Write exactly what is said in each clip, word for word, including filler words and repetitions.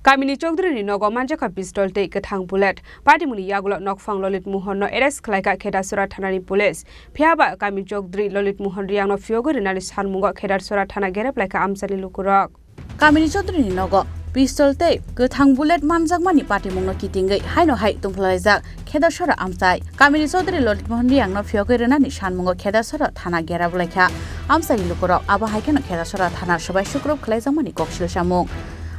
Kamini Chaudhary ni nogo manjakha pistol tei kwthang bullet. Patimungni yagulo nokphang Lolit Mohon no arrest khlaikha Khedasora thanani police. Phiyaba kami Chaudhary Lolit Mohon Riyang no phiyogwi rwnani sanmungo Khedasora thana gerep laikha amchaini lukurok. Kamini Chaudhary ni nogo pistol tei kwthang bullet manjakmani patimungno kitingwi haino hai tongphalaijak Khedasora amchai. Kamini Chaudhary Lolit Mohon Riyang no phiyogwi rwnani sanmungo Khedasora thana gerep laikha amchaini lukurok. Abo hai kheno Khedasora thana swbai sukrup khlaijakmani koksil samung.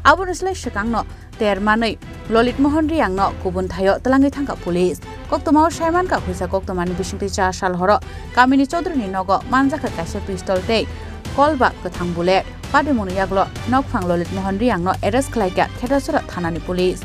Abono slai swkangno ter manwi Lolit Mohon Riyang no kubun thaio twlangwi thangkha police. Koktwmao saimankha, huisa koktwmani bisingtwi cha sal horo kamini Chaudhary ni nogo manjakha kaisa pistol tei kolba kwthang bullet. Patimungni yagulo nokphang Lolit Mohon Riyang no arrest khlaikha Khedasora thanani police.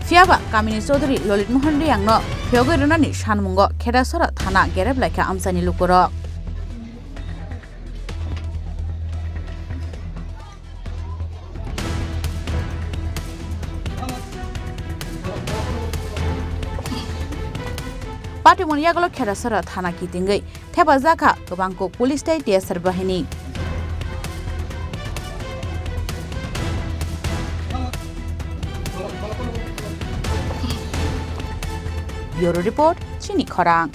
Phiyaba kamini Chaudhary Lolit Mohon Riyang no phiyogwi rwnani sanmungo Khedasora thana gerep laikha amchaini lukurok. Patimungni yagulo Khedasora thana kitingwi thepajakha kwbangkuk police tei T S R bahini. Bureau Report, Chini Khorang.